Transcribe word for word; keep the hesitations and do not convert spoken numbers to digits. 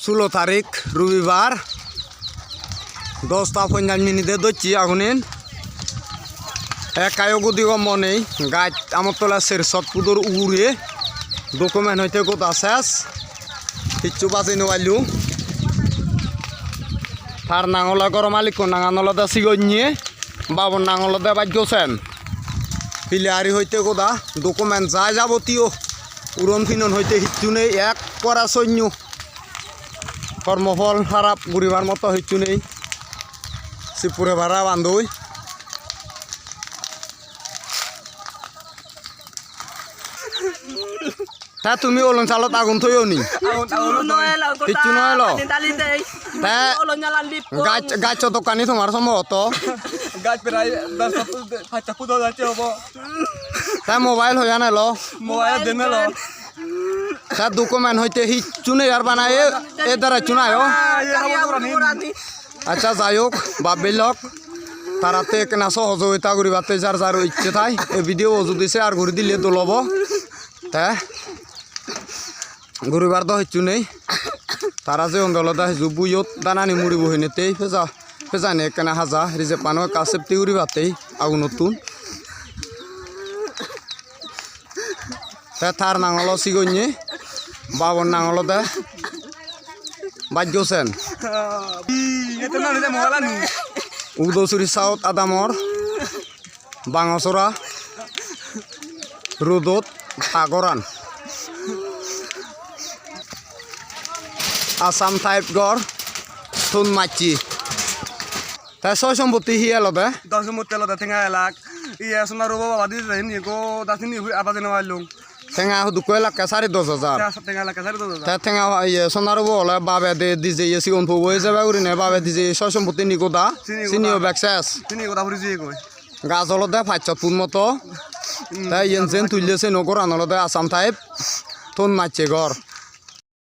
Sulo tarik, robibar, dosta ponjash minute docche agunin. Ekkayo gudi gommo nei, gaj Amottola ser sot pudor ugure, document hoite goda ses, hissu bajei no paillu. Tar nang ole goro malikko nangan olode Sigonye, babor nang olode Bajjo Sen. Pile ari hoite goda, document jai jabotiyo, uron pinon hoite hissu nei, ekkore sonyo. Kormofol harap, guribar moto hissu nei. Sipure bara bandoi. Ta tumi olon salot agun toyo ni? Agun, agun. Hissu no elo, hissu no elo. Pani dali dei. Ta olon jalan lip. Gaj, gaj to dokani tomar somboboto. Gaj prai dos, pach foot do jacche obo. Ta mobile hoyan elo? Mobile den elo. Ta document hoite hissu nei ar bana e, e dara hissu nei o. Ah, ye habo dorani. Accha, jai hok, bap bhei lok, taratte ekkena sohojogita guribatte jar jar icche thai, ei video bo judi share guri dile dol obo. Te guribar do hissu nei. Tara jeyon olode hissu buyot danani muribo hinette peja, pejani ekkena haja, rijep pano ekka safety guribatte agunottun. Te tar nang olo Sigonye, babor nang olode Bajjo Sen. Iyot no nide mobile ani. Udosuri South adamor Bangosora roadot ta goran. Assam type gor, ton macche. Te soy sompotti hi elode? Soy sompotti elode tenga elak. Iye sona rubo baba di de, hini ekko da sini hui aba jeno ailung. Tenga hudukko elakke sari dos hajar. Tenga, tenga elakke sari dos hajar. Te tenga, iye, sona rubo ole babe de, di jeye sigon pobo ijebe gurine babe di jeye soy sompotti ni goda. Sini goda. Siniyo bek ses. Sini goda puri jeye goi. Gaj olode pach sot foot moto. Hmm. Te iyen jen tulle seno goran olode Assam type. Ton macche gor.